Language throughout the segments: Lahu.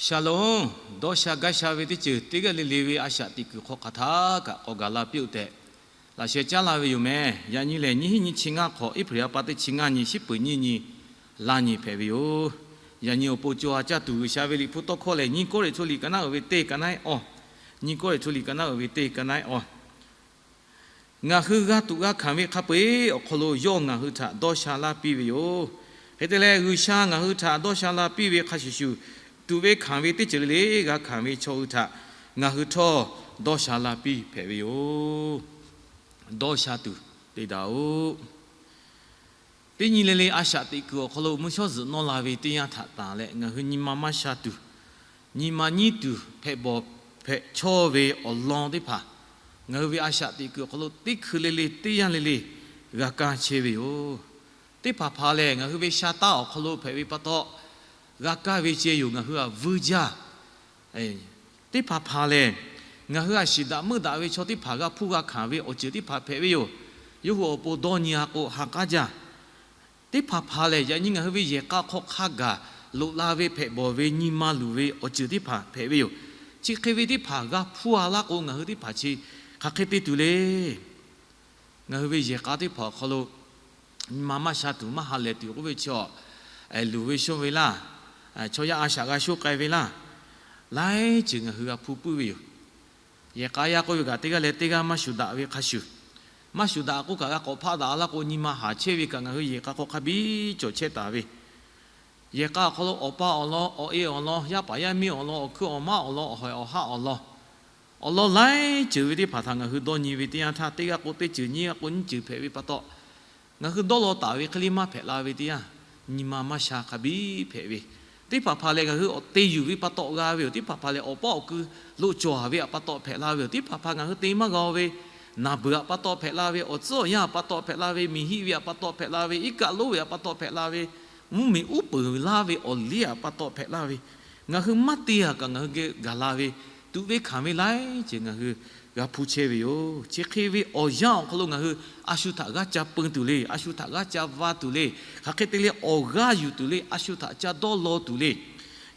Shalom. Dawˇ sha gaˇ sha ve teˇ ceuˬ teˇ g'aˇ le le ve a shaꞈ teꞈ kuiˬ hk'aw hk'aˬ htaˇ kaꞈ k'awꞈ gaˬ la piˇ-oˆ tehꞈ laꞈ sheh caˉ laˇ ve yoˬ meh. Yaꞈ nyi lehˬ, nyiˇ hinˉ nyiˇ chi ngaˇ hk'awꞈ, April ha pa teˇ chi ngaˇ nyi, shiˉ peuˍ nyiˇ nyi, laˇ nyi hpehꞈ ve yoˬ. Yaꞈ nyi awˬ pon co ha caˇ tuˬ G'uiˬsha ve liꞈ hpu tawˇ hkawˇ lehˬ, Nyiˇ Kawˇrenˍhtuˆ liꞈ ka naˉ uiˍ ve teˇ ka naˉ-ehˉ awˇ, Nyiˇ Kawˇrenˍhtuˆ liꞈ ka naˉ uiˍ ve teˇ ka naˉ-ehˉ awˇ. Ngaˬ hui g'a tuꞈ g'a hkanˍ ve hk'a peu-eˬ awˬ hk'aw lo yawˇ ngaˬ hui htaꞈ dawˇ sha laˇ piˇ ve yoˬ. Hk'e te leh, G'uiˬsha ngaˬ hui htaꞈ dawˇ sha la piˇ ve hk'a shuˍ shuˍ, tuꞈ ve hkanˍ ve teˇ ceuˬ le le g'a hkanˍ ve chaw hui htaꞈ ngaˬ hui htawˇ dawˇ sha la piˇ hpehꞈ ve yoˬ. Dawˇ sha tuˬ te daꞈ-oꞈ. Teˇ nyi le le a shaꞈ teꞈ kuiˬ awˬ hk'aw lo mvuhˇ shawˉ zuhꞈ nawˇ la ve teˇ yanˇ htaꞈ tanˬ leh, ngaˬ hui nyi ma maˇ sha tuˬ, nyi ma nyiˇ tuˬ hpehꞈ bawˬ hpehꞈ chawˇ ve awˬ lawn teˇ hpaˍ, ngaˬ hui ve a shaꞈ teꞈ kuiˬ awˬ hk'aw lo teˇ hkui le le teˇ yanˇ le le g'a kaˇ chehˇ ve yoˬ. Teˇ hpaˍ hpaˍ lehˬ, ngaˬ hui ve sha taˇ awˬ hk'aw lo hpehꞈ ve pa taw g'a kaˇ ve ceh yoˬ. Ngaˬ hui aꞈ vuiˇ jaˇ. Teˇ hpaˍ hpaˍ lehˬ, ngaˬ hui aꞈ shiˍ daꞈ meuˇ daꞈ ve chaw teˇ hpaˍ g'a hpuˇ g'a hkanˍ ve awˬ ceuˬ teˇ hpaˍ hpehꞈ ve yoˬ. Yawˇ hui awˬ pon dawˇ nyi-a k'o, ha k'aˉ jaˇ. Teˇ hpaˍ hpaˍ lehˬ, yaꞈ nyi ngaˬ hui ve yehˬ k'a hk'aw hk'a gaˬ loꞈ la ve hpehꞈ bawˬ ve nyi ma luˬ ve awˬ ceuˬ teˇ hpaˍ hpehꞈ ve yoˬ. Chi hk'e ve teˇ hpaˍ g'a hpuˇ-a laˇ k'o, ngaˬ hui teˇ hpaˍ chi hk'aˬ hk'e te tuˬ le. Ngaˬ hui ve yehˬ k'a teˇ hpaˍ awˬ hk'aw lo nyi ma maˇ sha tuˬ, maˇ ha lehˬ tuˬ k'oˆ ve chi-a, luˬ ve shonˇ ve laˇ, chaw yaˇ a shaꞈ g'a shonˇ k'ai ve laˇ, laiˉ ceuˬ ngaˬ hui g'a hpuˇ puiˉ ve yoˬ. Yehˬ k'a yaˇ k'oˆ ve kaꞈ, teˇ g'aˇ leh teˇ g'aˇ maˇ shuˍ daꞈ ve hk'a shuˍ, maˇ shuˍ daꞈ k'oˆ kaꞈ, g'a k'awꞈ hpaˆ daꞈ laˇ k'o, nyi ma haˍ chehˇ ve kaꞈ ngaˬ hui yehˬ k'a hk'aw hk'a biˇ cawˬ chehˇ taˍ ve. Yehˬ k'a awˬ hk'aw lo awˬ pa awˬ lawn, awˬ e awˬ lawn, yaˇ paˍ yaˇ miˇ awˬ lawn, awˬ hkuiˉ awˬ maˉ awˬ lawn, awˬ hawehˬ awˬ haˆ awˬ lawn, awˬ lawn laiˉ ceuˬ ve teˇ hpaˍ htaꞈ ngaˬ hui dawˇ nyi ve teˇ yanˇ htaˇ, teˇ g'aˇ k'o teˇ ceuˬ, nyiˇ g'aˇ k'o nyiˇ ceuˬ hpehꞈ ve pa taw, ngaˬ hui dawˇ law taˍ ve hk'e le maˇ hpehꞈ la ve teˇ yanˇ, nyi ma maˇ sha hk'a biˇ hpehꞈ ve. Teˇ hpaˍ hpaˍ lehˬ, ngaˬ hui awˬ te yuˬ ve pa taw g'a ve yoˬ. Teˇ hpaˍ hpaˍ lehˬ, awˬ paˇ awˬ kui lo cawˬ-a ve htaꞈ pa taw hpehꞈ la ve yoˬ. Teˇ hpaˍ hpaˍ ngaˬ hui te maˇ g'a ve, naˬ beuˬ htaꞈ pa taw hpehꞈ la ve, awˬ tcuhˉ awˬ yanˇ htaꞈ pa taw hpehꞈ la ve, miˬ hiˆ ve htaꞈ pa taw hpehꞈ la ve, iˉ kaˆ lonˉ ve htaꞈ pa taw hpehꞈ la ve, mvuhˇmiˬ uˉ peunˍ laˇ ve awˬ liˇ htaꞈ pa taw hpehꞈ laˇ ve, ngaˬ hui maˇ te-a kaꞈ ngaˬ hui geh gaˬ la ve, tuꞈ ve hkanˍ ve laiˉ ceuˬ ngaˬ hui g'a hpuˇ chehˇ ve yoˬ. Chi hk'e ve awˬ yanˇ awˬ hk'aw lo ngaˬ hui a shu htaꞈ g'aˇ ca peu tuˬ le, a shu htaꞈ g'aˇ ca va tuˬ le, hk'aˬ hk'e te leh awˬ g'aˇ yuˬ tuˬ le, a shu htaꞈ ca dawˇ law tuˬ le,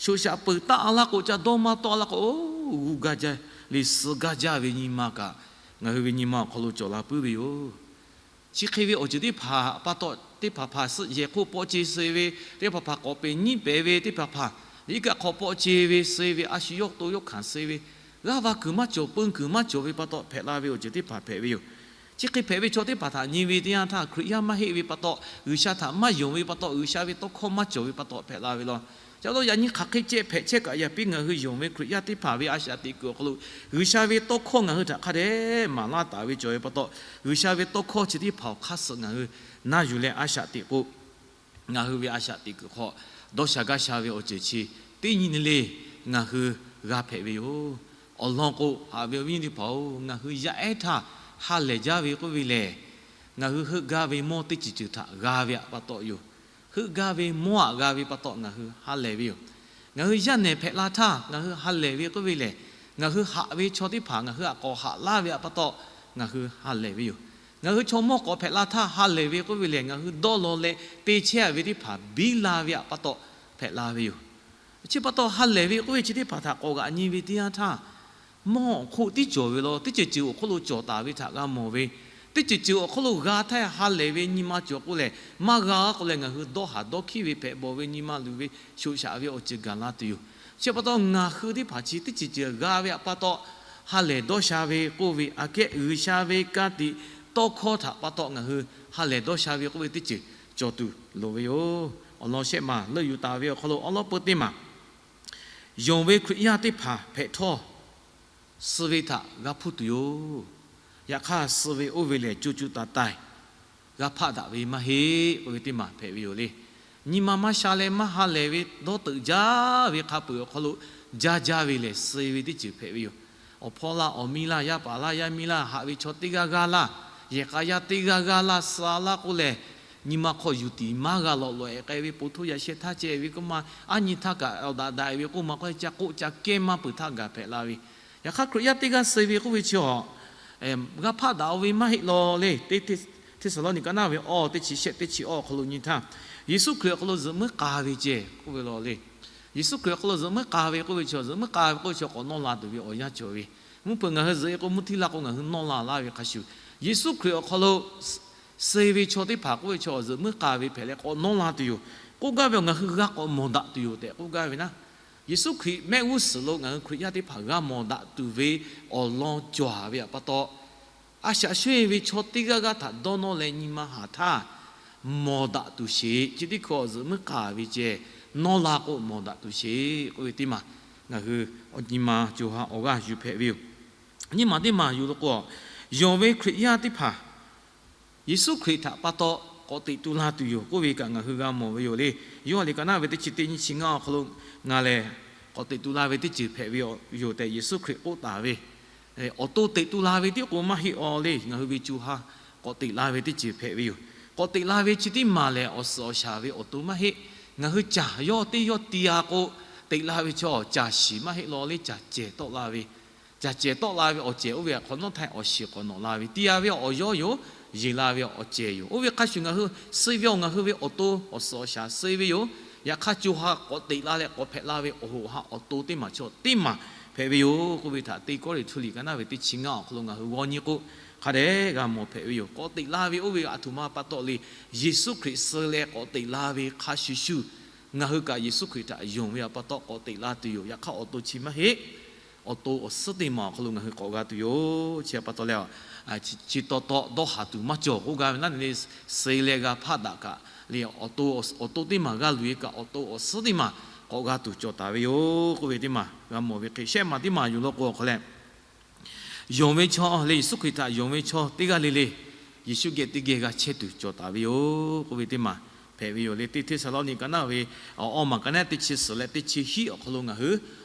shoꞈ shaꞈ peuˬ taˆ-a laˇ k'o, ca dawˇ maˇ tawˆ laˇ k'o, g'uˇ gaˇ jaˇ le, suh gaˇ jaˇ ve nyi ma kaꞈ ngaˬ hui ve nyi ma awˬ hk'aw lo cawˬ la puiˉ ve yoˬ. Chi hk'e ve awˬ ceuˬ teˇ hpaˍ pa taw, teˇ hpaˍ hpaˍ suh yehˬ hk'oˆ pawˆ ce suh ve, teˇ hpaˍ hpaˍ k'awꞈ peꞈ nyiˉ pehˍ ve, teˇ hpaˍ hpaˍ iˉ kaˆ hk'aw pawˆ ce ve suh ve, a shu yawˇ to yawˇ hkanˍ suh ve, g'aˇ va kuiˬ maˇ cawˬ, peun kuiˬ maˇ cawˬ ve pa taw hpehꞈ la ve awˬ ceuˬ teˇ hpaˍ hpehꞈ ve yoˬ. Chi hk'e hpehꞈ ve chaw teˇ hpaˍ htaꞈ nyi ve teˇ yanˇ htaˇ, Hkriꞈ yaˇ maˇ heˆ ve pa taw, G'uiˬsha htaꞈ maˇ yonˍ ve pa taw, G'uiˬsha ve tawˇ hkawˇ maˇ cawˬ ve pa taw hpehꞈ la ve law. Ca lo yaꞈ nyi hk'aˬ hk'e ceh hpehꞈ chehˇ kaꞈ, yaꞈ piˇ ngaˬ hui yonˍ ve Hkriꞈ yaˇ teˇ hpaˍ ve a shaꞈ teꞈ kuiˬ awˬ hk'aw lo G'uiˬsha ve tawˇ hkawˇ ngaˬ hui htaꞈ hk'a dehꞈ maˍ laˇ taˍ ve cawˬ ve pa taw, G'uiˬsha ve tawˇ hkawˇ chi teˇ hpaˍ awˬ hk'aˇ suh ngaˬ hui na yuˬ leh a shaꞈ teꞈ k'o, ngaˬ hui ve a shaꞈ teꞈ kuiˬ hk'aw dawˇ sha gaˇ sha ve awˬ ceuˬ chi teˇ nyi le le ngaˬ hui g'a hpehꞈ ve yoˬ. Awˬ lawn k'o, haꞈ ve awˬ viˉ nyi teˇ hpaˍ-oˬ, ngaˬ hui yaˇ ehˉ htaˇ ha lehˬ jaˇ ve k'oˆ ve lehˬ, ngaˬ hui heuˆ gaˇ ve mawˇ teˇ ceuˬ ceuˬ htaꞈ g'a ve htaꞈ pa taw yoˬ. Heuˆ gaˇ ve mawˇ htaꞈ g'a ve pa taw ngaˬ hui ha lehˬ ve yoˬ. Ngaˬ hui yaˇ nehˬ hpehꞈ la htaˇ ngaˬ hui ha lehˬ ve k'oˆ ve lehˬ, ngaˬ hui haꞈ ve chaw teˇ hpaˍ ngaˬ hui htaꞈ k'awꞈ haꞈ laˇ ve htaꞈ pa taw ngaˬ hui ha lehˬ ve yoˬ. Ngaˬ hui chaw mawˇ k'awꞈ hpehꞈ la htaˇ ha lehˬ ve k'oˆ ve lehˬ, ngaˬ hui dawˇ law leh te chehˇ-a ve teˇ hpaˍ biˇ la ve htaꞈ pa taw hpehꞈ la ve yoˬ. Chi pa taw ha lehˬ ve k'oˆ ve chi teˇ hpaˍ htaꞈ k'awꞈ g'aꞈ nyi ve teˇ yanˇ htaˇ, mawˇ awˬ hk'oˆ tiˉ cawˬ ve law, teˇ ceuˬ ceuˬ awˬ hk'oˆ lo cawˬ taˍ ve htaꞈ g'a mawˬ ve, teˇ ceuˬ ceuˬ awˬ hk'oˆ lo g'a htaˇ ha lehˬ ve nyi ma cawˬ k'o lehˬ, maˇ g'a k'o lehˬ, ngaˬ hui dawˇ haˍ dawˇ hkiˉ ve hpehꞈ bawˬ ve nyi ma luˬ ve shoꞈ shaꞈ ve awˬ ceuˬ gaˬ la tuˬ yoˬ. Chi pa taw ngaˬ hui teˇ hpaˍ chi teˇ ceuˬ ceuˬ g'a ve htaꞈ pa taw, ha lehˬ dawˇ sha ve k'oˆ ve aꞈ kehˉ G'uiˬsha ve ka tiꞈ tawˇ hkawˇ htaꞈ pa taw ngaˬ hui ha lehˬ dawˇ sha ve k'oˆ ve teˇ ceuˬ cawˬ tuˬ loˍ ve yoˬ. Awˬ lawn shehˆ maˬ leuˆ yuˬ taˍ ve awˬ hk'aw lo awˉ lawˉ peuˇ teˇ maˬ, yonˍ ve Hkriꞈ yaˇ teˇ hpaˍ hpehꞈ htawˇ, suh ve htaꞈ g'a hpuˇ tuˬ yoˬ. Yaꞈ hk'aˇ, suh ve oˇ ve lehˬ, co co taiˍ taiˍ g'a hpaˆ daꞈ ve maˇ heˆ k'oˆ ve teˇ maˬ hpehꞈ ve yoˬ le. Nyi ma maˇ sha leh maˇ ha lehˬ ve dawˇ teuꞈ jaˇ ve hk'a peu-eˬ awˬ hk'aw lo jaˇ jaˇ ve lehˬ, suh ve teˇ ceuˬ hpehꞈ ve yoˬ. Awˬ hpawˇ laˇ, awˬ miˇ laˇ, yaˇ paˍ laˇ, yaˇ miˇ laˇ, haꞈ ve chaw teˇ g'aˇ g'aˇ laˇ, yehˬ k'a yaˇ teˇ g'aˇ g'aˇ laˇ suh laˇ k'oˆ lehˬ, nyi ma hk'aw yuˬ tiˍ maˇ g'a lawꞈ lawꞈ-ehˍ k'ai ve, po htoˇ yaꞈ sheh htaˇ ceh ve k'oˆ ma, aˉ nyi htaˇ kaꞈ awˬ daꞈ daꞈ-e ve k'oˆ ma k'o, ca k'oˆ ca kehˉ maˇ peuˬ htaˇ gaˬ hpehꞈ la ve. Yaꞈ hk'aˇ, Hkriꞈ yaˇ teˇ g'aˇ suh ve k'oˆ ve chi awˬ g'a hpaˆ daꞈ-o ve maˇ heˆ law le. Teˇ Hteˇsaˍlawˇniˆ ka naˉ ve awˇ teˇ chi shehˆ teˇ chi awˇ awˬ hk'aw lo nyi htaˇ, Yeˍsuˆ Hkriꞈ awˬ hk'aw lo zuhꞈ muiˉ k'a ve ceh k'oˆ ve law le. Yeˍsuˆ Hkriꞈ awˬ hk'aw lo zuhꞈ muiˉ k'a ve k'oˆ ve chaw, zuhꞈ muiˉ k'a ve k'oˆ ve chaw k'awꞈ nawˇ la tuˬ ve awˬ yanˇ cawˬ ve. Mvuhˇ hpeuꞈ ngaˬ hui zuhꞈ e k'o, mvuhˇ htiˇ laˇ k'o ngaˬ hui nawˇ la laˇ ve hk'a shuˍ, Yeˍsuˆ Hkriꞈ awˬ hk'aw lo suh-e ve chaw teˇ hpaˍ k'oˆ ve chaw zuhꞈ muiˉ k'a ve hpehꞈ leh k'awꞈ nawˇ la tuˬ yoˬ. K'oˆ gaˇ ve awˬ, ngaˬ hui g'a k'awꞈ mawˬ daꞈ tuˬ yoˬ tehꞈ k'oˆ gaˇ ve naˉ, Yeˍsuˆ Hkriꞈ mehˆ g'uˇ suhˍ lo ngaˬ hui Hkriꞈ yaˇ teˇ hpaˍ g'a mawˬ daꞈ tuˬ ve awˬ lawn cawˬ ve pa taw, a shaꞈ shonˇ-e ve chaw teˇ g'aˇ g'aˇ htaꞈ dawˇ nawˇ leh nyi ma haˍ htaˇ, mawˬ daꞈ tuˬ sheˍ. Chi teˇ hkui awˬ zuhꞈ muiˉ k'a ve ceh, nawˇ la k'o mawˬ daꞈ tuˬ sheˍ k'oˆ ve teˇ maˬ, ngaˬ hui nyi ma co ha awˬ g'aˇ yuˬ hpehꞈ ve yoˬ. Nyiˇ maˬ teˇ maˬ yuˬ lo k'o, yonˍ ve Hkriꞈ yaˇ teˇ hpaˍ Yeˍsuˆ Hkriꞈ htaꞈ pa taw k'awꞈ teꞈ tu la tuˬ yoˬ k'oˆ ve kaꞈ ngaˬ hui g'a mawˬ ve yoˬ le. Yoˇhanˬ liꞈ ka naˉ ve teˇ chi teˇ nyiˇ chi ngaˇ awˬ hk'aw lo ngaˬ lehˬ k'awꞈ teꞈ tu la ve teˇ ceuˬ hpehꞈ ve yoˬ tehꞈ Yeˍsuˆ Hkriꞈ k'oˆ taˍ ve, awˬ to teꞈ tu la ve tiˉ k'o maˇ heˆ aw le. Ngaˬ hui ve co ha k'awꞈ teꞈ la ve teˇ ceuˬ hpehꞈ ve yoˬ. K'awꞈ teꞈ la ve chi teˇ maˬ lehˬ, awˬ suhˍ awˬ shaˍ ve awˬ to maˇ heˆ. Ngaˬ hui caˬ yawˇ teˇ yawˇ ti-a k'o, teꞈ la ve chaw caˬ shiˍ maˇ heˆ law le. Caˬ cehˬ tawˆ la ve, caˬ cehˬ tawˆ la ve awˬ cehˬ oˇ ve hk'awꞈ nawˉ htaˇ awˬ shiˍ k'awꞈ nawꞈ la ve, ti-a ve awˬ yawˇ yoˬ. Yeˬ la ve awˬ cehˬ yoˬ. Oˇ ve hk'a shuˍ ngaˬ hui suh ve awˬ, ngaˬ hui ve awˬ to awˬ suhˍ awˬ shaˍ suh ve yoˬ. Yaꞈ hk'aˇ co ha k'awꞈ teꞈ la leh k'awꞈ hpehꞈ la ve awˬ hoꞈ awˬ ha awˬ to teˇ maˬ chaw teˇ maˬ hpehꞈ ve yoˬ k'oˆ ve htaꞈ Teˇ Kawˇrenˍhtuˆ liꞈ ka naˉ ve teˇ chi ngaˇ awˬ hk'aw lo ngaˬ hui g'aw nyi k'o, hk'a dehꞈ g'a mawˬ hpehꞈ ve yoˬ. K'awꞈ teꞈ la ve oˇ ve aˬ htoꞈ ma pa taw le, Yeˍsuˆ Hkriꞈ suh leh k'awꞈ teꞈ la ve hk'a shuˍ shuˍ, ngaˬ hui kaꞈ Yeˍsuˆ Hkriꞈ htaꞈ yonˍ ve pa taw k'awꞈ teꞈ la tuˬ yoˬ. Yaꞈ hk'aˇ awˬ to chi maˇ heˆ. Awˬ to awˬ suhˉ teˇ maˬ awˬ hk'aw lo ngaˬ hui k'awꞈ g'a tuˬ yoˬ. Chi pa taw leh, chi taw taw dawˇ haˍ tuˬ maˇ cawˬ k'oˆ gaˇ ve naˉ ne le. Suh leh g'a hpaˆ daꞈ kaꞈ le, awˬ to, awˬ to teˇ maˬ g'a luˬ-e kaꞈ awˬ to awˬ suhˉ teˇ maˬ k'awꞈ g'a tuˬ cawˬ taˍ ve yoˬ k'oˆ ve teˇ maˬ g'a mawˬ ve hk'e, shehˆ maˬ teˇ maˬ yuˬ law k'o awˬ hk'aw leh, yonˍ ve chaw le, Yeˍsuˆ Hkriꞈ htaꞈ yonˍ ve chaw teˇ g'aˇ le le, Yeˍsuˆ geh teˇ geh g'a chehˇ tuˬ cawˬ taˍ ve yoˬ k'oˆ ve teˇ maˬ hpehꞈ ve yoˬ le. Teˇ Hteˇsaˍlawˇniˆ ka naˉ ve awˇ maˬ ka naˉ teˇ chi suhˍ leh teˇ chi hiˉ awˬ hk'aw lo ngaˬ hui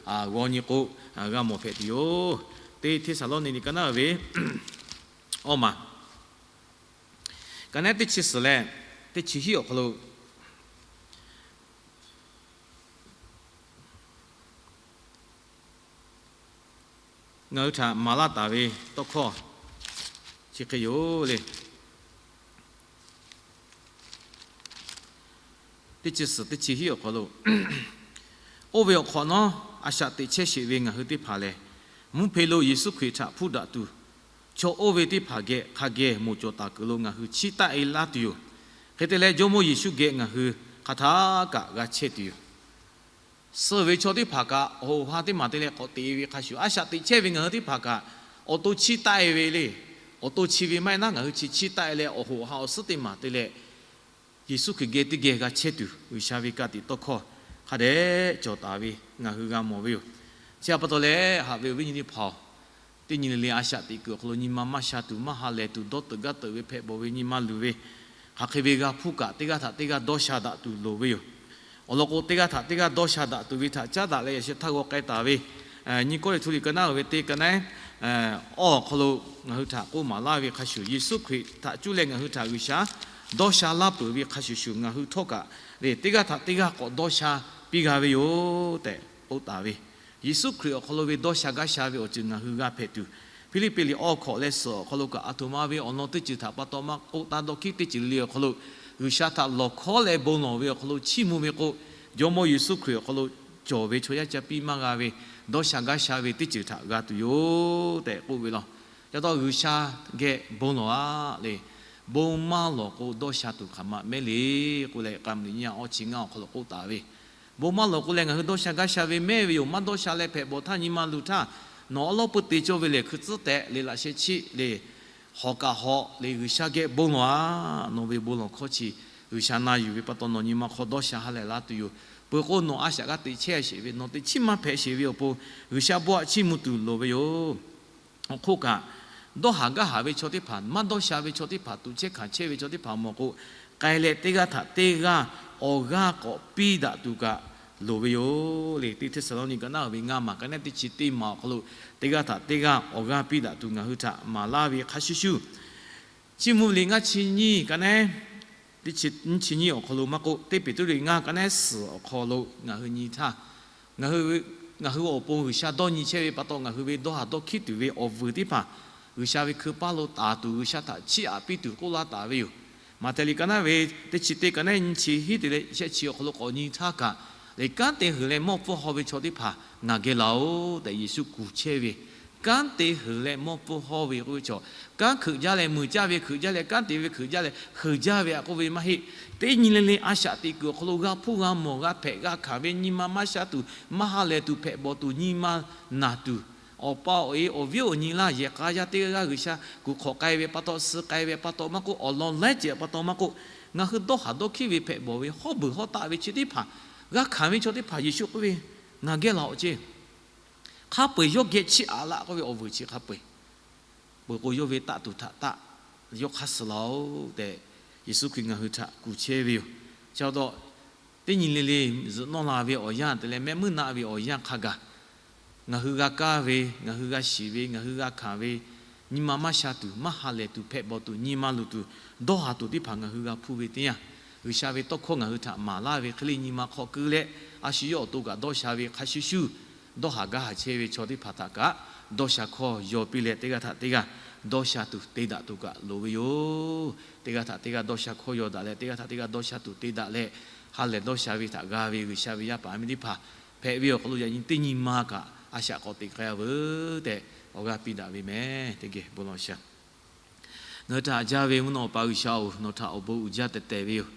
g'aw nyi k'o, g'a mawˬ hpehꞈ tuˬ yoˬ. Teˇ Hteˇsaˍlawˇniˆ ka naˉ ve awˇ maˬ ka naˉ teˇ chi suhˍ leh teˇ chi hiˉ awˬ hk'aw lo ngaˬ hui htaꞈ maˍ laˇ taˍ ve tawˇ hkawˇ chi hk'e yoˬ le. Teˇ chi suhˍ teˇ chi hiˉ awˬ hk'aw lo, oˇ ve awˬ hk'awꞈ nawˉ a shaꞈ teꞈ chehˇ sheˍ ve ngaˬ hui teˇ hpaˍ lehˬ, mvuhˇ hpe lo Yeˍsuˆ Hkriꞈ htaꞈ hpuˇ daꞈ tuˬ, chaw oˇ ve teˇ hpaˍ geh hk'a geh moˬ cawˬ taˍ kuiˬ lo ngaˬ hui chiˇ taˆ-e laˇ tuˬ yoˬ. Hk'e te leh, Jawˇmawˇ Yeˍsuˆ geh ngaˬ hui hk'aˬ htaˇ kaꞈ g'a chehˇ tuˬ yoˬ. Suh ve chaw teˇ hpaˍ kaꞈ awˬ hoꞈ awˬ ha teˇ maˬ te leh k'awꞈ teꞈ ve hk'a shuˍ, a shaꞈ teꞈ chehˇ ve ngaˬ hui teˇ hpaˍ kaꞈ awˬ to chiˇ taˆ-e ve le. Awˬ to chi ve maˇ heˆ naˉ, ngaˬ hui chi chiˇ taˆ-e leh awˬ hoꞈ awˬ ha awˬ suhˉ teˇ maˬ te leh, Yeˍsuˆ Hkriꞈ geh teˇ geh g'a chehˇ tuˬ G'uiˬsha ve ka tiꞈ tawˇ hkawˇ hk'a dehꞈ cawˬ taˍ ve ngaˬ hui g'a mawˬ ve yoˬ. Chi htaꞈ pa taw leh, haꞈ ve awˬ viˉ nyi teˇ hpaˍ-oˬ, teˇ nyi le le a shaꞈ teꞈ kuiˬ awˬ hk'aw lo nyi ma maˇ sha tuˬ, maˇ ha lehˬ tuˬ, dawˇ teuꞈ gaˇ teuꞈ ve hpehꞈ bawˬ ve nyi ma luˬ ve, hk'aˬ hk'e ve g'a hpuˇ kaꞈ teˇ g'aˇ htaꞈ teˇ g'aˇ dawˇ sha daꞈ tuˬ loˍ ve yoˬ. Awˬ lawn k'o, teˇ g'aˇ htaꞈ teˇ g'aˇ dawˇ sha daꞈ tuˬ ve htaꞈ caˉ daꞈ leh yaꞈ sheh htaˇ g'aw k'ai taˍ ve, Nyiˇ Kawˇrenˍhtuˆ liꞈ ka naˉ ve teˇ ka naˉ awˇ awˬ hk'aw lo ngaˬ hui htaꞈ k'oˆ maˍ laˇ ve hk'a shuˍ, Yeˍsuˆ Hkriꞈ htaꞈ cuˇ leh ngaˬ hui htaꞈ G'uiˬsha dawˇ sha laˇ peuˬ ve hk'a shuˍ shuˍ, ngaˬ hui htawˇ kaꞈ le teˇ g'aˇ htaꞈ teˇ g'aˇ k'awꞈ dawˇ sha piˇ g'a ve yoˬ tehꞈ k'oˆ taˍ ve, Yeˍsuˆ Hkriꞈ awˬ hk'aw lo ve dawˇ sha gaˇ sha ve awˬ ceuˬ ngaˬ hui g'a hpehꞈ tuˬ, Hpiˇliˇpiˆ liꞈ awˇ hkawꞈ leh suhˍ awˬ hk'aw lo kaꞈ, aˬ htoꞈ ma ve awˬ lawn teˇ ceuˬ htaꞈ pa taw maˇ k'oˆ taˉ dawˇ hkiˉ teˇ ceuˬ le le awˬ hk'aw lo G'uiˬsha htaꞈ lawˬ hkawˉ leh bon lawˬ ve awˬ hk'aw lo chiˇ mvuh ve k'o, Jawˇmawˇ Yeˍsuˆ Hkriꞈ awˬ hk'aw lo cawˬ ve chaw yaˇ ca piˇ maˇ g'a ve, dawˇ sha gaˇ sha ve teˇ ceuˬ htaꞈ g'a tuˬ yoˬ tehꞈ k'oˆ ve law. Ca taw G'uiˬsha geh bon lawˬ-a le. Bon maˇ lawˬ k'o, dawˇ sha tuˬ hk'aˬ ma mehˉ le k'oˆ leh, K'aˍ mvuhˇmiˬ nyiˇ yaˇ awˇ chi ngaˇ awˬ hk'aw lo k'oˆ taˍ ve, bon maˇ lawˬ k'o leh ngaˬ hui dawˇ sha gaˇ sha ve mehˉ ve yoˬ. Maˇ dawˇ sha leh hpehꞈ bawˬ htaˇ, nyi ma luˬ htaˇ, nawˬ awˉ lawˉ peu te cawˇ ve lehˬ, hkui tcuhˉ tehꞈ le laꞈ sheh chiˆ le, hawˍ kaꞈ hawˍ le, G'uiˬsha geh bon lawˬ-a. Nawˬ ve bon lawˬ hkawˇ chi G'uiˬsha na yuˬ ve pa taw, nawˬ nyi ma hk'aw dawˇ sha ha lehˬ la tuˬ yoˬ. Peuˬ k'o, nawˬ a shaꞈ g'a teꞈ chehˇ sheˍ ve, nawˬ teꞈ chiˉ maˇ hpehꞈ sheˍ ve awˬ pon, G'uiˬsha bon aꞈ chiˇ mvuh tuˬ loˍ ve yoˬ. Awˬ hk'oˆ kaꞈ, dawˇ haˍ gaˇ haˍ ve chaw teˇ hpaˍ, maˇ dawˇ sha ve chaw teˇ hpaˍ, tuꞈ chehˇ hkanˍ chehˇ ve chaw teˇ hpaˍ mawˬ k'o, k'ai leh teˇ g'aˇ htaꞈ teˇ g'aˇ awˬ g'aˇ k'awꞈ piˇ daꞈ tuˬ kaꞈ loˍ ve yoˬ le. Teˇ Hteˇsaˍlawˇniˆ ka naˉ ve ngaˇ maˬ ka naˉ teˇ chi teˇ maˬ awˬ hk'aw lo, teˇ g'aˇ htaꞈ teˇ g'aˇ awˬ g'aˇ piˇ daꞈ tuˬ ngaˬ hui htaꞈ maˍ laˇ ve hk'a shuˍ shuˍ, Chiˇ mvuh ve liꞈ ngaˇ chi nyiˇ ka naˉ, teˇ chi nyiˇ awˬ hk'aw lo maˇ k'oˆ, teˇ Peˍtruˆ liꞈ ngaˇ ka naˉ suhˍ awˬ hk'aw lo ngaˬ hui nyi htaˇ, ngaˬ hui awˬ pon G'uiˬsha dawˇ nyi chehˇ ve pa taw, ngaˬ hui ve dawˇ haˍ dawˇ hkiˉ tuˬ ve awˬ vuiˬ teˇ hpaˍ G'uiˬsha ve hkui paˇ lo taˍ tuˬ, G'uiˬsha htaꞈ chiˇ aꞈ piˇ tuˬ k'oˆ laˇ taˍ ve yoˬ. Maꞈhtehˍ liꞈ ka naˉ ve teˇ chi teˇ ka naˉ nyi chi hiˉ te leh shehˆ chi awˬ hk'aw lo k'awꞈ nyi htaˇ kaꞈ, Kanˉ te heuˬ leh mawˇ pfuhˇ hawˇ ve chaw teˇ hpaˍ ngaˬ geh laˬ-oˬ tehꞈ Yeˍsuˆ kuˬ chehˇ ve. Kanˉ te heuˬ leh mawˇ pfuhˇ hawˇ ve k'oˆ ve chaw, kanˉ hkeuꞈ jaˇ leh muiˬ caˇ ve hkeuꞈ jaˇ leh kanˉ te ve hkeuꞈ jaˇ leh heuˬ jaˇ ve aꞈ k'oˆ ve maˇ heˆ. Teˇ nyi le le a shaꞈ teꞈ kuiˬ awˬ hk'aw lo g'a hpuˇ g'a mawˬ g'a hpehꞈ g'a hkanˍ ve, nyi ma maˇ sha tuˬ, maˇ ha lehˬ tuˬ, hpehꞈ bawˬ tuˬ, nyi ma naˬ tuˬ, awˬ pa awˬ e awˬ viˉ awˬ nyi laˇ yehˬ k'a yaˇ teˇ g'aˇ G'uiˬsha kuˬ hk'awꞈ k'ai ve pa taw, suh k'ai ve pa taw maˇ k'oˆ, awˬ lawn laiˉ ceuˬ pa taw maˇ k'oˆ, ngaˬ hui dawˇ haˍ dawˇ hkiˉ ve hpehꞈ bawˬ ve hawˉ beuˬ hawˉ taˆ ve chi teˇ hpaˍ g'a hkanˍ ve chaw teˇ hpaˍ Yeˍsuˆ k'oˆ ve, Ngaˬ geh laˬ-oˬ ceˇ. Hk'a peu-eˬ yawˇ geh chiˇ aꞈ laˇ k'oˆ ve awˬ vuiˬ chi hk'a peu-eˬ peuˬ k'o, yawˇ ve taˆ tuˬ htaꞈ taˆ yawˇ hk'aˇ suh laˇ-oˬ tehꞈ, Yeˍsuˆ Hkriꞈ ngaˬ hui htaꞈ kuˬ chehˇ ve yoˬ. Chi pa taw, teˇ nyi le le zuhꞈ nawˇ la ve awˬ yanˇ te leh mehˆ muiˉ naˆ ve awˬ yanˇ hk'a gaˬ, ngaˬ hui g'a kaˇ ve, ngaˬ hui g'a shiˍ ve, ngaˬ hui g'a hkanˍ ve, nyi ma maˇ sha tuˬ, maˇ ha lehˬ tuˬ, hpehꞈ bawˬ tuˬ, nyi ma luˬ tuˬ, dawˇ haˍ tuˬ teˇ hpaˍ ngaˬ hui g'a hpuˇ ve teˇ yanˇ, G'uiˬsha ve tawˇ hkawˇ ngaˬ hui htaꞈ maˍ laˇ ve hk'e le nyi ma hk'aw keu leh, a shu yawˇ awˬ to kaꞈ dawˇ sha ve hk'a shuˍ shuˍ, dawˇ haˍ gaˇ haˍ chehˇ ve chaw teˇ hpaˍ htaꞈ kaꞈ dawˇ sha hkawˇ yaw piˇ leh, teˇ g'aˇ htaꞈ teˇ g'aˇ dawˇ sha tuˬ te daꞈ tuˬ kaꞈ loˍ ve yoˬ. Teˇ g'aˇ htaꞈ teˇ g'aˇ dawˇ sha hkawˇ yaw daꞈ leh, teˇ g'aˇ htaꞈ teˇ g'aˇ dawˇ sha tuˬ te daꞈ leh, ha lehˬ dawˇ sha ve htaꞈ g'a ve G'uiˬsha ve yaˇ paˍ miˇ teˇ hpaˍ hpehꞈ ve awˬ hk'aw lo yaꞈ nyi teˇ nyi ma kaꞈ a shaꞈ k'awꞈ teꞈ k'ai-a veuˬ tehꞈ awˬ g'aˇ piˇ daꞈ ve meh. Teˇ geh bon lawˬ sha. Ngaˬ hui htaꞈ haꞈ jaˇ ve mvuhˇ naw Awˬ pa G'uiˬsha-oˬ, nawˬ htaꞈ awˬ bon uiˍ jaˇ teh teh ve yoˬ.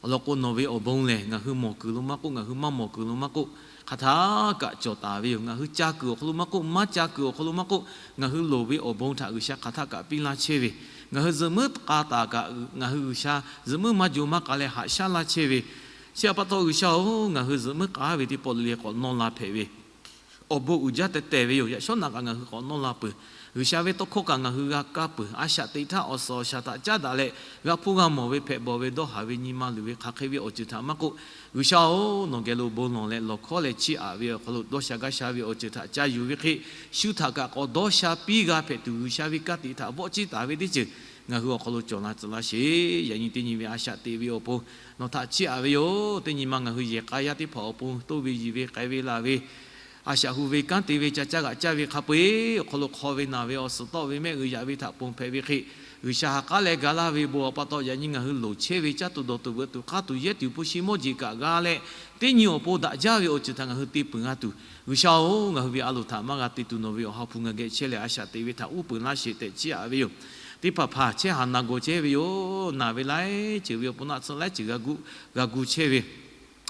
Awˬ lawn k'o, nawˬ ve awˬ bon lehˬ ngaˬ hui mawˬ kuiˬ lo maˇ k'oˆ, ngaˬ hui maˇ mawˬ kuiˬ lo maˇ k'oˆ, hk'aˬ htaˆ kaꞈ cawˬ taˍ ve yoˬ. Ngaˬ hui ca kuiˬ awˬ hk'aw lo maˇ k'oˆ, maˇ ca kuiˬ awˬ hk'aw lo maˇ k'oˆ, ngaˬ hui loˍ ve awˬ bon htaꞈ G'uiˬsha hk'aˬ htaˆ kaꞈ piˇ laˇ chehˇ ve, ngaˬ hui zuhꞈ muiˉ k'a taˍ kaꞈ ngaˬ hui G'uiˬsha zuhꞈ muiˉ maˇ jo maˇ k'a leh haꞈ shaˉ laˇ chehˇ ve, chi htaꞈ pa taw G'uiˬsha-oˬ, ngaˬ hui zuhꞈ muiˉ k'a ve teˇ pawˆ le le k'awꞈ nawˇ la hpehꞈ ve awˬ bon uiˍ jaˇ teh teh ve yoˬ. Yaꞈ shawˉ naꞈ kaꞈ ngaˬ hui k'awꞈ nawˇ la peuˬ. G'uiˬsha ve tawˇ hkawˇ kaꞈ ngaˬ hui g'a kaˇ peuˬ. A shaꞈ teꞈ htaˇ awˬ suhˍ awˬ shaˍ htaꞈ caˉ daꞈ leh, g'a hpuˇ g'a mawˬ ve hpehꞈ bawˬ ve dawˇ haˍ ve nyi ma luˬ ve hk'aˬ hk'e ve awˬ ceuˬ htaꞈ maˇ k'oˆ, G'uiˬsha-oˬ, nawˬ geh lo bon lawˬ leh lawˬ hkawˇ leh chiˇ aꞈ ve awˬ hk'aw lo dawˇ sha gaˇ sha ve awˬ ceuˬ htaꞈ ca yuˬ ve hk'e, shu htaꞈ kaꞈ k'awꞈ dawˇ sha piˇ g'a hpehꞈ tuˬ G'uiˬsha ve ka tiꞈ htaꞈ vawˆ ciˇ taˍ ve teˇ ceuˬ ngaˬ hui awˬ hk'aw lo cawˬ la tcuh laˇ sheˍ. Yaꞈ nyi teˇ nyi ve a shaꞈ teꞈ ve awˬ pon nawˬ htaꞈ chiˇ aꞈ ve yoˬ. Teˇ nyi ma ngaˬ hui yehˬ k'a yaˇ teˇ hpaˍ awˬ pon toˇ ve yiˬ ve k'ai ve laˬ ve, a shaꞈ hu ve kanˉ te ve ca caˇ g'aꞈ caˇ ve hk'a peu-e awˬ hk'aw lo hk'aw ve naˬ ve awˬ suhˍ tawˆ ve mehˆ g'uiˬ yaꞈ ve htaꞈ ponˬ hpehꞈ ve hk'e, G'uiˬsha ha k'aˉ leh ga laˇ ve bon awˬ pa taw yaꞈ nyi ngaˬ hui loˍ chehˇ ve caˇ tuˬ dawˬ tuˬ veuꞈ tuˬ k'aˇ tuˬ yehˇ tuˬ hpu shi mawˇ jeˬ kaꞈ g'a leh, teˇ nyi awˬ pon daꞈ jaˇ ve awˬ ceuˬ htaꞈ ngaˬ hui te peuˬ g'a tuˬ, G'uiˬsha-oˬ, ngaˬ hui ve a loˍ htaꞈ maˇ g'a te tuˬ nawˬ ve awˬ ha hpu ngaˬ geh chehˇ leh a shaꞈ teꞈ ve htaꞈ uˉ peunˍ laˇ sheˍ tehꞈ chiˇ aꞈ ve yoˬ. Teˇ hpaˍ hpaˍ chehˇ haˍ naˬ gawˬ chehˇ ve yoˬ. Naˬ ve laiˉ ceuˬ ve awˬ pon naˆ tsuhˇ laiˉ ceuˬ g'a gu chehˇ ve,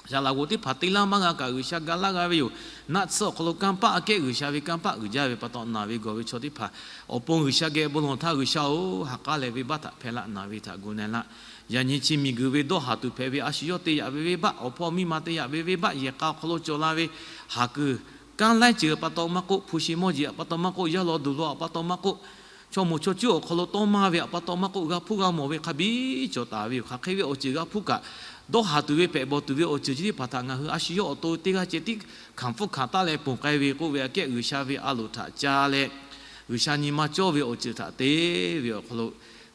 shaˍ laꞈ g'oˍ teˇ hpaˍ te laˇ maˇ g'a kaꞈ G'uiˬsha ga laˇ g'a ve yoˬ. Naˆ tsuhˇ awˬ hk'aw lo kanˇ paˆ aꞈ kehˉ G'uiˬsha ve kanˇ paˆ uiˍ jaˇ ve pa taw naˬ ve gawˬ ve chaw teˇ hpaˍ awˬ pon G'uiˬsha geh bon lawˬ htaˇ, G'uiˬsha-oˬ, ha k'aˉ leh venˇbaˆ htaꞈ hpehˇ laˆ, naˬ ve htaꞈ gu na laˆ. Yaꞈ nyi chi miˬguiˬ ve dawˇ haˍ tuˬ hpehꞈ ve a shu yawˇ te yaꞈ ve venˇbaˆ, awˬ hpawˇ miˇ ma te yaꞈ ve venˇbaˆ, yehˬ k'a awˬ hk'aw lo cawˬ la ve haˍ kuiˬ kanˉ laiˉ ceuˬ pa taw maˇ k'oˆ, hpu shi mawˇ jeˬ pa taw maˇ k'oˆ, yaˇ law duˬ law pa taw maˇ k'oˆ, chaw moˍ chaw cuˉ awˬ hk'aw lo tawˇ maˇ ve pa taw maˇ k'oˆ, g'a hpuˇ g'a mawˬ ve hk'a biˇ cawˬ taˍ ve yoˬ. Hk'aˬ hk'e ve awˬ ceuˬ g'a hpuˇ kaꞈ, dawˇ haˍ tuˬ ve hpehꞈ bawˬ tuˬ ve awˬ ceuˬ chi teˇ hpaˍ htaꞈ ngaˬ hui a shu yawˇ awˬ to teˇ g'aˇ ceh tiˉ hkanˍ hpfuhˇ hkanˍ taˆ leh ponˬ k'ai ve k'oˆ ve aꞈ kehˉ G'uiˬsha ve a loˍ htaꞈ ca leh, G'uiˬsha nyi ma cawˇ ve awˬ ceuˬ htaꞈ te ve awˬ hk'aw lo,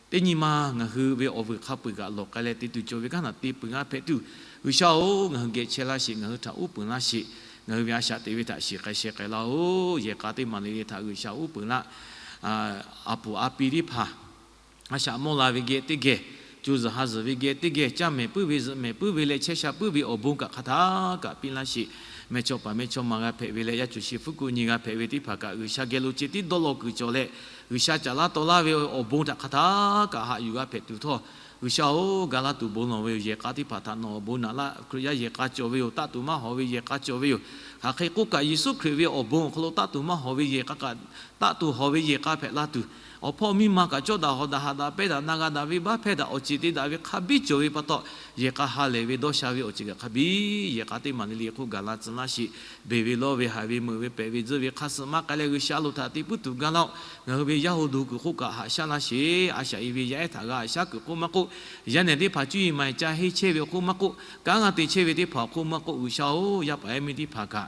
teˇ nyi ma ngaˬ hui ve awˬ vuiˬ hk'a peu-eˬ kaꞈ lawˬ k'ai leh te tuˬ cawˬ ve kanˉ htaꞈ te peuˬ g'a hpehꞈ tuˬ, G'uiˬsha-oˬ, ngaˬ hui geh chehˇ laˇ sheˍ, ngaˬ hui htaꞈ uˉ peunˍ laˇ sheˍ. Ngaˬ hui ve a shaꞈ teꞈ ve htaꞈ shiˍ k'ai sheh k'ai laˇ-oˬ. Yehˬ k'a teˇ maˬ le le htaꞈ G'uiˬsha uˉ peunˍ laˇ. A puˍ a pi teˇ hpaˍ a shaꞈ mawˇ la ve geh teˇ geh, co zuhˬ ha zuhˬ ve geh teˇ geh, caˇ mehˍ puiˉ ve zuhꞈ mehˍ puiˉ ve leh chehˇ sha puiˉ ve awˬ bon kaꞈ hk'aˬ htaˆ kaꞈ piˇ laˇ sheˍ. Mehˇchawˇ paˍ mehˇchawˇma g'a hpehꞈ ve leh yaˇ cuˬ shi hpfuhˇ kuˆ nyi g'a hpehꞈ ve teˇ hpaˍ kaꞈ G'uiˬsha geh lo ceh tiˉ dawˇ law kuiˬ cawˬ leh, G'uiˬsha caꞈ laˇ taw laˇ ve awˬ bon htaꞈ hk'aˬ htaˆ kaꞈ haꞈ yuˬ g'a hpehꞈ tuˬ htawˇ, G'uiˬsha-oˬ, ga laˇ tuˬ bon lawˬ ve yoˬ. Yehˬ k'a teˇ hpaˍ htaꞈ nawˬ awˬ bon naꞈ laˇ. Hkriꞈ yaˇ yehˬ k'a cawˬ ve yoˬ. Taˆ tuˬ maˇ hawˍ ve yehˬ k'a cawˬ ve yoˬ. Hk'aˬ hk'e k'oˆ kaꞈ, Yeˍsuˆ Hkriꞈ ve awˬ bon awˬ hk'aw lo taˆ tuˬ maˇ hawˍ ve yehˬ k'a kaꞈ, taˆ tuˬ hawˍ ve yehˬ k'a hpehꞈ la tuˬ, awˬ hpawˇ miˇ ma kaꞈ cawˇ daꞈ hawˍ daꞈ haꞈ daꞈ pehnˇ daꞈ na g'a daꞈ venˇbaˆ hpehˇ daꞈ awˬ ceˬ te daꞈ ve hk'a biˇ cawˬ ve pa taw, yehˬ k'a ha lehˬ ve dawˇ sha ve awˬ ceuˬ kaꞈ hk'a biˇ yehˬ k'a teˇ maˬ le le k'oˆ gaˬ la tcuh laˇ sheˍ. Beˬ ve lawˇ ve haiˬ ve meuꞈ ve pehꞈ ve tzuhˇ ve hk'a suh maˇ k'ai leh G'uiˬsha a loˍ htaꞈ te puiˉ tuˬ ga laˇ-oˆ. Ngaˬ hui ve yaˇ hu duˬ kuiˬ hk'oˆ kaꞈ haꞈ shaˉ laˇ sheˍ. A shaꞈ e ve yaˇ ehˉ htaꞈ g'a haꞈ shaˉ kuiˬ hk'oˆ maˇ k'oˆ, yaˇ nehˬ teˇ hpaˍ cuˇ yiˍ maˍ yiˍ ca henˇ chehˇ ve awˬ hk'oˆ maˇ k'oˆ, kanˉ g'a te chehˇ ve teˇ hpaˍ awˬ hk'oˆ maˇ k'oˆ, G'uiˬsha-oˬ, yaˇ paˍ yaˇ miˇ teˇ hpaˍ kaꞈ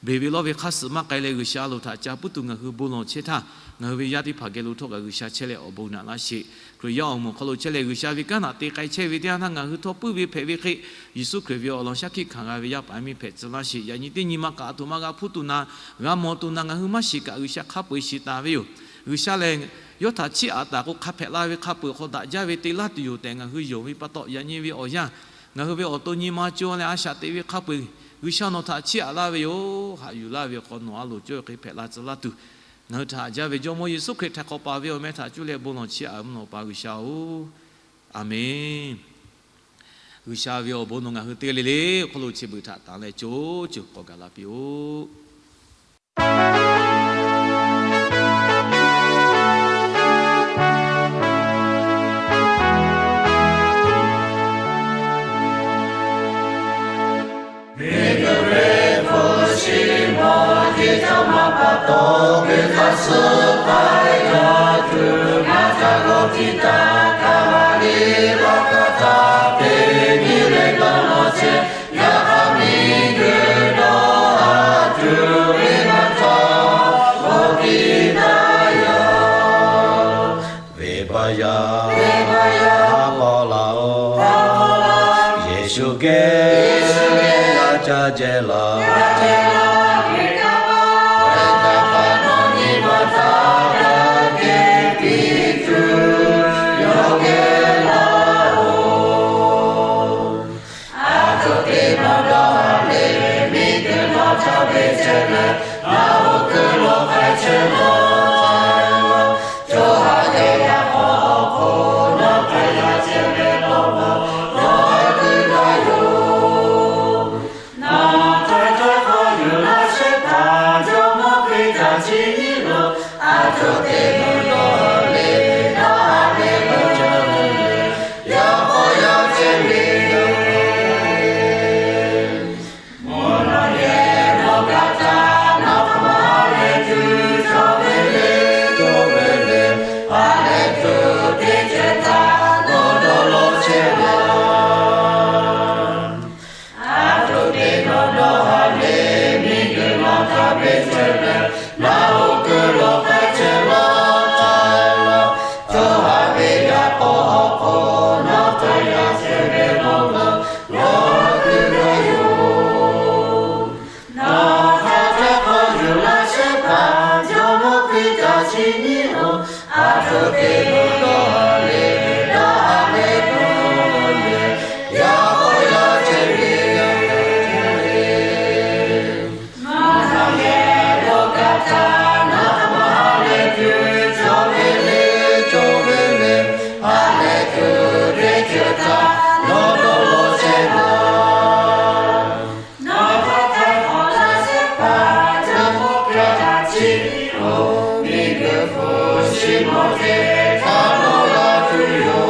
beˬ ve lawˇ ve hk'a suh maˇ k'ai leh G'uiˬsha a loˍ htaꞈ ca puiˉ tuˬ ngaˬ hui bon lawˬ chehˇ htaˇ, ngaˬ hui ve yaˇ teˇ hpaˍ geh lo htawˇ kaꞈ G'uiˬsha chehˇ leh awˬ bon naꞈ laˇ sheˍ. Hkriꞈ yaˇ awˬ moˍ hk'aw lo chehˇ leh G'uiˬsha ve kanˉ htaꞈ te k'ai chehˇ ve teˇ yanˇ htaˇ ngaˬ hui htawˇ puiˉ ve hpehꞈ ve hk'e, Yeˍsuˆ Hkriꞈ ve awˬ lawn shaˉ hkiˆ hkanˍ g'a ve yaˇ paˍ yaˇ miˇ hpehꞈ tcuh laˇ sheˍ. Yaꞈ nyi teˇ nyi ma kaꞈ a htoꞈ ma g'a hpuˇ tuˬ na, g'a mawˬ tuˬ na ngaˬ hui maˇ shiˍ kaꞈ G'uiˬsha hk'a peu-eˬ shiˍ taˍ ve yoˬ. G'uiˬsha lehˬ, yawˇ htaꞈ chiˇ aꞈ taˍ k'o hk'a hpehꞈ la ve hk'a peu-eˬ hk'aw daꞈ jaˇ ve te laˇ tuˬ yoˬ tehꞈ ngaˬ hui yonˍ ve pa taw, yaꞈ nyi ve awˬ yanˇ ngaˬ hui ve awˬ to nyi ma co leh a shaꞈ teꞈ ve hk'a peu-eˬ G'uiˬsha nawˬ htaꞈ chiˇ aꞈ laˇ ve yoˬ. Haꞈ yuˬ laˇ ve awˬ hk'aw nawˬ a loˍ cawˇ ve hk'e hpehꞈ la tcuh laˇ tuˬ, ngaˬ hui htaꞈ haꞈ jaˇ ve Jawˇmawˇ Yeˍsuˆ Hkriꞈ htaiˍ hk'awꞈ paˍ ve awˬ meh htaꞈ cuˇ leh bon lawˬ chiˇ aꞈ ve mvuhˇ naw Awˬ pa G'uiˬsha-oˬ, Aˍmenˍ. G'uiˬsha ve awˬ bon nawˬ ngaˬ hui teˇ g'aˇ le le awˬ hk'aw lo chi beuꞈ htaꞈ tanˍ leh co co k'awꞈ gaˬ la piˇ-oˆ. Miˬguiˬ ve hpu shi mawˬ jeˬ cawˬ ma pa taw, g'uiˬ hk'aˇ suh htaˇ yaˇ tuˬ ngaˬ htaꞈ g'awˇ tiꞈ taˇ kaˇ maˇ le laˇ kaˇ htaˇ, teˇ nyi leh dawˇ nawˇ chehˇ, yaꞈ hk'aˇ miˬguiˬ dawˇ haˍ tuˬ ve ngaˬ htaꞈ g'awˇ tiꞈ taˇ yaˇ. Venˇbaˆ yaˇ, venˇbaˆ yaˇ, haꞈ k'aw laˇ-oˬ. Yeˍsuˆ geh, Yeˍsuˆ geh g'a ca jehˬ laˇ. G'a jehˬ laˇ ve kanˇ paˆ, ve kanˇ paˆ nawˬ nyi ma htaˇ g'a kehˬ piˇ tuˬ, yawˇ geh laˇ-oˬ. Aˬ htoꞈ te nawˬ dawˇ haˍ le, miˬguiˬ nawˬ htaꞈ ve chehˇ leh, ngaˬ hui kuiˬ lo k'ai chehˇ laˇ. Co ha ve yaˇ hk'aw hk'oˆ nawˬ htaꞈ yaˇ chehˇ ve law k'o, nawˬ htaꞈ kuiˬ gaˇ yoˬ. Nawˬ htaꞈ hk'a hk'aw yuˬ laˇ shehˍ hpaˇ, Jawˇmawˇ Hkriꞈ htaꞈ chi nyi lo, aˬ htoꞈ te nawˬ dawˇ haˍ le, dawˇ haˍ le, g'a ca ve le, yaˇ hk'aw yaˇ chehˇ ve yoˬ. Mvuhˇ naw yehˬ lo kaꞈ htaˇ, nawˬ hk'aˬ ma ha lehˬ tuˬ cawˬ ve le, cawˬ ve le, ha lehˬ tuˬ teˇ ceuˬ htaꞈ nawˬ dawˇ law chehˇ laˇ. Aˬ htoꞈ te nawˬ dawˇ haˍ le, miˬguiˬ nawˬ htaꞈ ve chehˇ leh, ngaˬ hui kuiˬ lo k'ai chehˇ laˇ. Co ha ve yaˇ hk'aw hk'oˆ nawˬ htaꞈ yaˇ chehˇ ve law k'o, nawˬ htaꞈ kuiˬ gaˇ yoˬ. Nawˬ htaꞈ hk'a hk'aw yuˬ laˇ shehˍ hpaˇ, Jawˇmawˇ Hkriꞈ htaꞈ chi nyi lo, aˬ htoꞈ te nawˬ dawˇ haˍ le, dawˇ haˍ le, dawˇ haˍ le, yaˇ hk'aw yaˇ chehˇ ve yoˬ. Mvuhˇ naw yehˬ lo kaꞈ htaˇ, nawˬ hk'aˬ ma ha lehˬ tuˬ cawˬ ve le, cawˬ ve le, ha lehˬ tuˬ teˇ ceuˬ htaꞈ nawˬ dawˇ law chehˇ laˇ. Nawˬ htaꞈ htaiˍ hk'awꞈ laˇ shehˍ hpaˇ, Jawˇmawˇ Hkriꞈ htaꞈ chi oˬ, miˬguiˬ hpu shi mawˬ jeˬ htaꞈ nawˬ g'a tuˬ yoˬ.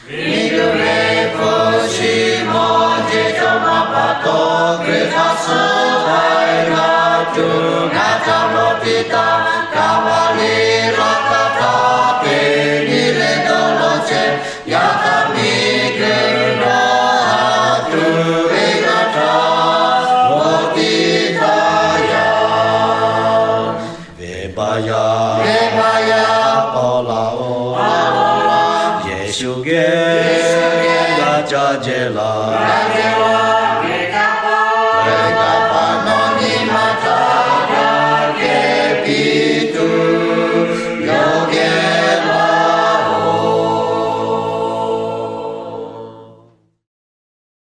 Miˬguiˬ ve hpu shi mawˬ jeˬ cawˬ ma pa taw, g'uiˬ hk'aˇ suh htaˇ yaˇ tuˬ ngaˬ htaꞈ g'awˇ tiꞈ taˇ kaˇ maˇ le laˇ kaˇ htaˇ, teˇ nyi leh dawˇ law chehˇ, yaꞈ hk'aˇ miˬguiˬ dawˇ haˍ tuˬ ve ngaˬ htaꞈ g'awˇ tiꞈ taˇ yaˇ. Venˇbaˆ yaˇ, venˇbaˆ yaˇ, k'awꞈ laˬ-oˬ. Yeˍsuˆ geh, Yeˍsuˆ geh g'a ca jehˬ laˇ.